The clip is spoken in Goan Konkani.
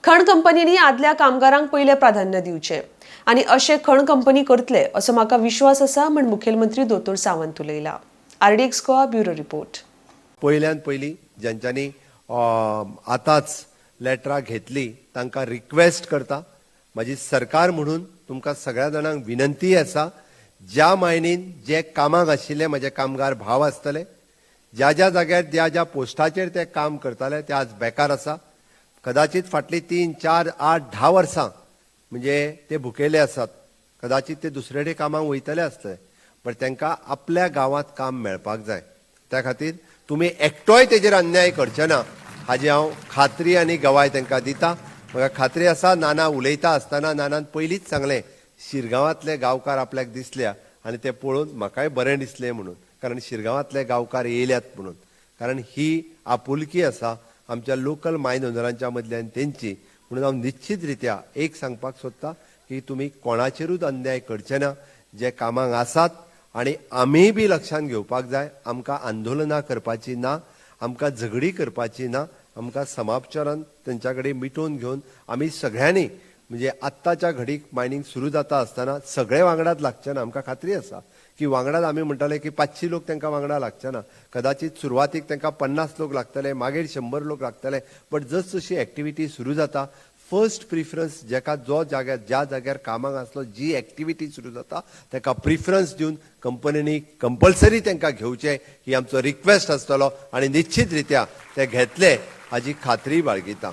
खण कंपनींनी आदल्या कामगारांक पयलें प्राधान्य दिवचें आनी अशें खण कंपनी करतले असो म्हाका विश्वास आसा म्हण मुखेलमंत्री दोतोर सावंत उलयला. RDX Goa bureau report. पयल्यान पयलीं ज्यांच्यांनी आतांच लेटरां घेतली तांकां रिक्वेस्ट करता, म्हाजी सरकार म्हणून तुमकां सगळ्या जाणांक विनंती आसा, ज्या मायनीन जे कामाक आशिल्ले म्हजे कामगार भाव आसतले, ज्या ज्या जाग्यार ज्या ज्या पोस्टाचेर ते काम करताले ते आज बेकार आसा. कदाचित फाटलीं 3 4 8 10 वर्सां म्हणजे ते भुकेले आसात, कदाचित ते दुसरे कडेन कामाक वयतले आसतले, बट तांकां आपल्या गांवांत काम मेळपाक जाय. त्या खातीर तुमी एकटोय तेजेर अन्याय करचे ना हाजी हांव खात्री आनी गवाय तांकां दिता. म्हाका खात्री आसा, नाना उलयता आसतना नानान पयलींच सांगलें, शिरगांवांतले गांवकार आपल्याक दिसल्या आनी ते पळोवन म्हाकाय बरें दिसलें म्हणून, कारण शिरगांवांतले गांवकार येयल्यात म्हणून, कारण ही आपुलकी आसा आमच्या लोकल मायन ओनरांच्या मदल्यान तेंची. म्हणून हांव निश्चित रित्या एक सांगपाक सोदता की तुमी कोणाचेरूच अन्याय करचे ना जे कामाक आसात, आनी आमीय बी लक्षांत घेवपाक जाय, आमकां आंदोलनां करपाची ना, आमकां झगडी करपाची ना, आमकां समापचारान तेंच्या कडेन मिटोवन घेवन आमी सगळ्यांनी म्हणजे आत्ताच्या घडीक मायनींग सुरू जाता आसतना सगळे वांगडाच लागचे ना. आमकां खात्री आसा की वांगडाच आमी म्हणटाले की 500 लोक तांकां वांगडा लागचे ना, कदाचित सुरवातीक तांकां 50 लोक लागतले, मागीर 100 लोक लागतले, बट जस जशी एक्टिविटी सुरू जाता फर्स्ट प्रिफरन्स जेका जो जाग्यार ज्या जाग्यार कामाक आसलो जी एक्टिविटी सुरू जाता ताका प्रिफरन्स दिवन कंपनींनी कंपल्सरी तांकां घेवचें ही आमचो रिक्वेस्ट आसतलो आनी निश्चित रित्या ते घेतले हाजी खात्री बाळगिता.